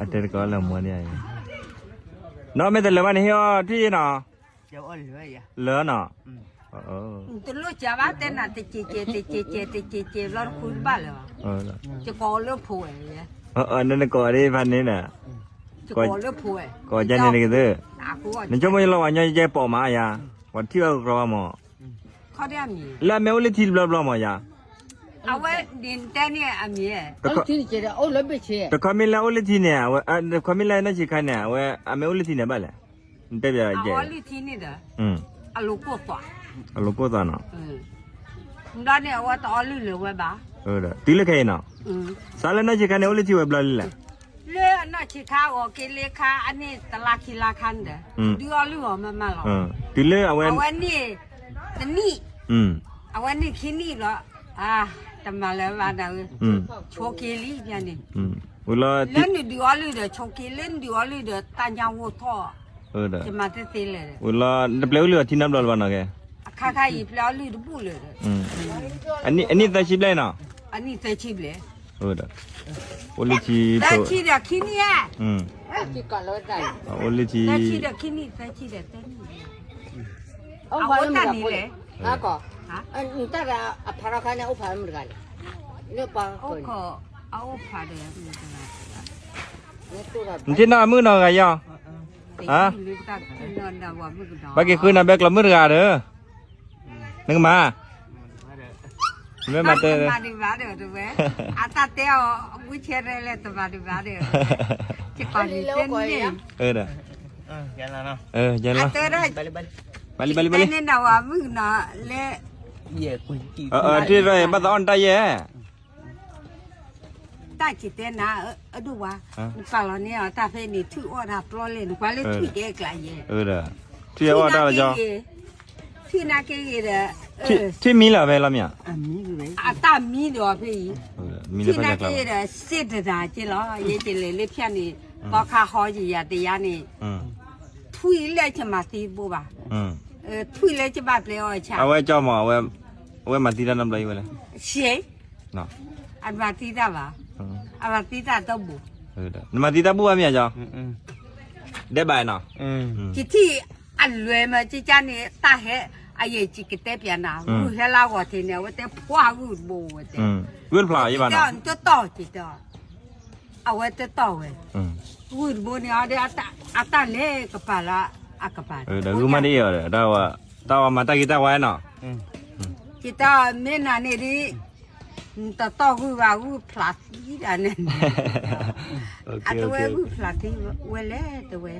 အတဲတကီလၢမွဲန့ၣ်, နီၢ်မ့ၢ်တလၢၤဘၣ်န့ၣ် ဟ့ၣ်အီၣ်ထွံၣ်နီၤ, လၢနီၤ, တလိၣ်စှၤဘၣ်တဲနၤ တစဲးကဲး တစဲးကဲး တစဲးကဲး ဘျီတဃုတဘၣ်လၢၤဘၣ်, ယကိးလၢဖိဝဲ, နနကိးဒ်ဖးန့ၣ်ဒီး, ကိးလၢဖိဝဲ, ကိးကန့ၣ်တက့ၢ်, နဆိကမိၣ်ယလီၤဝဲညီယကဲပိာ်မးယၤ, ပှၤထံၣ်ဘၣ်ကကြီဘၣ်မး, လၢအမ့ၢ်အိၣ်လၢထံတဘျီဘျီမးယၤ, အဝဲန့ၣ်တဲန့ၣ်အမ့ၢ်, တခီမ့ၢ်လၢအိၣ်လၢထံန့ၣ်, တခီမ့ၢ်လၢနီၢ်ဆံးခါန့ၣ် အဝဲအမ့ၢ်အိၣ်လၢထံန့ၣ်ဘၣ်လဲၣ်, နတဲပျးယဲ, အလီၤကိၢ်သး, အလီၤကိၢ်သးနီၤ, ဘျီန့ၣ်အဝဲတအီလုၢ်လၢၤဝဲဘၣ်, တုၤလၢခဲအံၤနီၤ, စးလၢနီၢ်ဆံးခါန့ၣ် အိၣ်လၢထံဝဲဘျီလံလဲၣ်, လၢအနီၢ်ဆံးခါအဂီၢ်က့ၤလၢခါ အန့ၣ်တလါခံလါခါန့ၣ်ဒီး, ဒုးအီလုၢ်အီၤမးမးလီၤ, တုၤလၢအဝဲ, အဝဲန့ၣ်တနံၣ်, အဝဲန့ၣ်ခံနံၣ်လီၤ, တမၤလၢၤဘၣ်ဒၣ်ဝဲ, ဆိးက့ၤလံဖဲန့ၣ်, လၢနဒုးအီလုၢ်ဒီးဆိးက့ၤ လၢနဒုးအီလုၢ်ဒီးတၢ်ညါဝိၣ်ထီၣ်, ယမၤတသ့လၢၤ, ဝံၤလီၤ နပျဲအီလုၢ်အီၤထံနီတဘျီလၢၤဘၣ်နီၤကဲ, အခါခါအံၤပျဲအီလုၢ်တဘူၣ်လၢၤ, အနံၣ်သၢဆံဘျဲၣ်နီၤ, အနံၣ်သၢဆံဘျဲၣ်, အိၣ်လၢထံ, သၢဆံဒီးခံနံၣ်ဧါ, အိၣ်လၢထံ, သၢဆံဒီးခံနံၣ် သၢဆံဒီးသၢနံၣ်, အအိၣ်တၢ်န့ၣ်လဲၣ်, တၢ်ဒီးအဖးထီခါန့ၣ် အိၣ်ဖးမတဂၤလဲၣ်, အအိၣ်ဖးဒီး, နထံၣ်နီၢ်မုၣ်နီၢ်ဂၤယီၤ, ဘၣ်က့ၤဃုနၤဘဲကျီၢ်မုၣ်တဂၤဒီး, နကမၤ, မ့ၢ်မၤတဲ, တမၤဒံးဘၣ်ဒီးတဝဲ, အတၢ်တဲအီၤ, ဝံဆဲရဲလဲၣ် တမၤဒံးဘၣ်ဒီး, ယကီၢ်လံတဲန့ၣ်, ယဲလီၤ, ဘၣ်လံဘၣ်လံဘၣ်လံ, တဲန့ၣ်နဝၤမုၣ်နီၤလဲၣ်, ထံၣ်ရၢ်ဘၣ်သးအီၣ်နတၢ်ယဲၢ် တၢ်စံးတဲနၤ, အဒိၣ်ဝါ, နပာ်လီၤန့ၢ်အီၤတၢ်ဖဲန့ၣ် ထွံၣ်အီၣ်တၢ်ပျီလဲၣ် နကွၢ်လၢထွံၣ်ကဲကျးယဲၢ်, ထွံၣ်အီၣ်တၢ်လီၤကၠီ, ထွံၣ်နာ်က့ဂ့ၤဒီး, ထွံၣ်မံလီၤဖဲလီၤမ့ၢ်ဧါ, အတၢ်မံဒီးဖဲအံၤ, ထွံၣ်နာ်က့ဂ့ၤဒီး စ့တဒၣ်က့လီၤ ယဲကလဲၤလၢဖၠၣ်န့ၣ်, သီခါဟီယံာ်ယၤတယါန့ၣ်, ထွံၣ်လၢကမၤသံဘိဘၣ်, ထွံၣ်လၢကဘၣ်ပျဲအီၤဆၣ်, အဝဲကၠီမး, အဝဲမၤသံတၢ်နီတဘျီအံၤဝဲလဲၣ်, ရှဲ အတမၤသံတၢ်ဘၣ်, အမၤသံတၢ်တဘူၣ်, နမၤသံတၢ်ဘူၣ်ဘၣ်မ့ၢ်ဧါကၠီ, ဒဲးဘၣ်နီၤ, ယထံၣ်အလွဲၢ်မး ကကန့ၣ် တၢ်ဟဲ, အယဲၢ်ကကတဲပျးနၤ, ဂုၢ်ဟဲလၢဂီၤထံးန့ၣ် အဝဲတဲဖှါဂုၢ်တဘိဝဲတဲ, ဂုၢ်တဖျါယဘၣ်နီၤ, တတီၢ်က့ၤတ, အဝဲတတီၢ်ဝဲ, ဂုၢ်တဘိန့ၣ်အီၤဒီး, အတၢ်လဲၤကပၤလၢအကပၤ, ဒီးဂုၢ်မးတအ့ၣ်အီၤဒီး, တၢ်ဝဲမၤတၢ်ဂ့ၤတၢ်ဝါနီၤ, ကတမ့ၢ်နၤန့ၣ်ဒ် နတတီၢ်ဂုၢ်ဘၣ် ဂုၢ်ဖျါသံဒၣ်န့ၣ်, အတဝဲဂုၢ်ဖျါသံဝဲလဲၣ်တဝဲ,